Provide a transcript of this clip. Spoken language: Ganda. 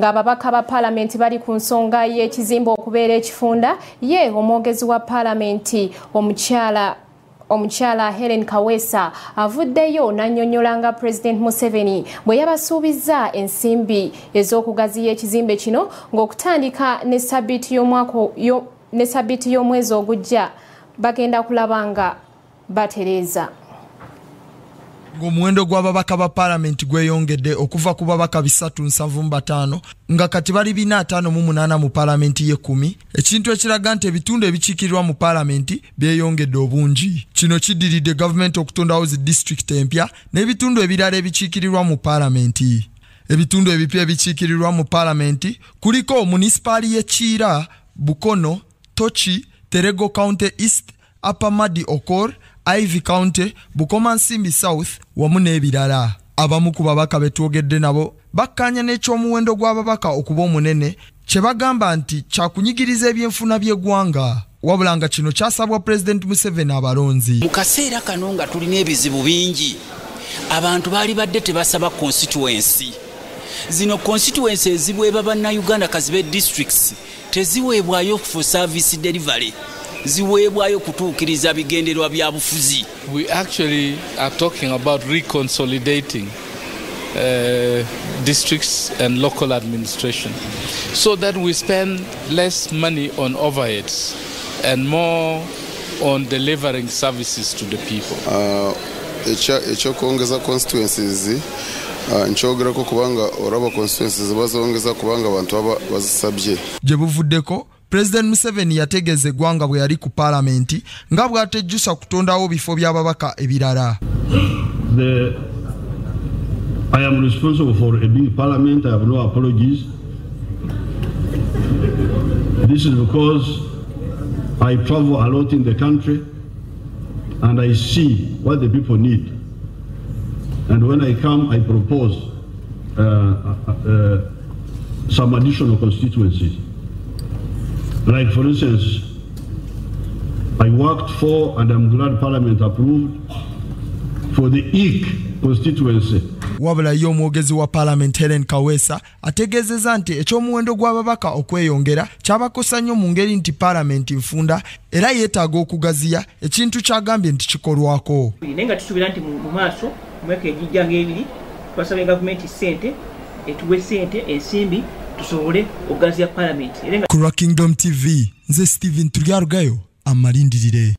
Ng'ababaka ba paalamenti bali ku nsonga y'ekizimbe okubeera ekifunda, ye omwogezi wa paalamenti omukyala Helen Kaweesa avuddeyo n'annyonnyola nga Pulezidenti Museveni bwe yabasuubizza ensimbi ez'okugaziya ekizimbe kino ng'okutandika ne sabbiiti y'omwezi ogujja bagenda kulaba nga batereeza. Ng'omuwendo gw'ababaka ba paalamenti gweyongedde okuva ku babaka 375 nga kati bali 458 mu paalamenti y'ekkumi, ekintu ekiraga nti ebitundu ebikiikirirwa mu paalamenti byeyongedde obungi. Kino kiddiridde gavumenti okutondawo zi disitulikiti empya n'ebitundu ebirala ebikiikirirwa mu paalamenti. Ebitundu ebipya ebikiikirirwa mu paalamenti kuliko munisipaali y'e Kiira, Bukono, Tochi, Terego County East, Upper Madi Okor, Ivy County, Bukomansimbi South wamu n'ebirala. Abamu ku babaka be twogedde nabo bakkaanya n'ekyomuwendo gw'ababaka okuba omunene kye bagamba nti kyakunyigiriza ebyenfuna by'eggwanga, wabula nga kino kyasabwa Pulezidenti Museveni abalonzi. Mu kaseera kano nga tulina ebizibu bingi, abantu baali badde tebasaba constituency. Zino constituency eziweebwa bannayuganda kazibe districts teziweebwayo for service delivery, ziweebwayo kutuukiriza bigendererwa bya bufuzi. We actually are talking about reconsolidating districts and local administration so that we spend less money on overheads and more on delivering services to the people. Ekyokwongeza constituencies nkyogerako kubanga olaba constituencies bazongeza kubanga abantu baba bazisabye. Gye buvuddeko President Museveni yategeeza eggwanga bwe yali ku paalamenti nga bw'atejjusa kutondawo bifo by'ababaka ebirala. I am responsible for a big parliament. I have no apologies. This is because I travel a lot in the country and I see what the people need. And when I come, I propose some additional constituencies. Like, for instance, I worked for, and I'm glad Parliament approved, for the EEC constituency. Wabula ye omwogezi wa paalamenti Helen Kaweesa ategeezezza nti ekyomuwendo gw'ababaka okweyongera kyabakosa nnyo mu ngeri nti paalamenti nfunda era yeetaaga okugaziya, ekintu ky'agambye nti kikolwako. Naye nga tusuubira nti mu maaso mu myaka egijja ng'ebiri twasabye gavumenti ssente, etuwe ssente ensimbi tusobole okugaziya paalamenti. Ku lwa Kingdom TV, nze Steven Turyarugayo, amalindirire.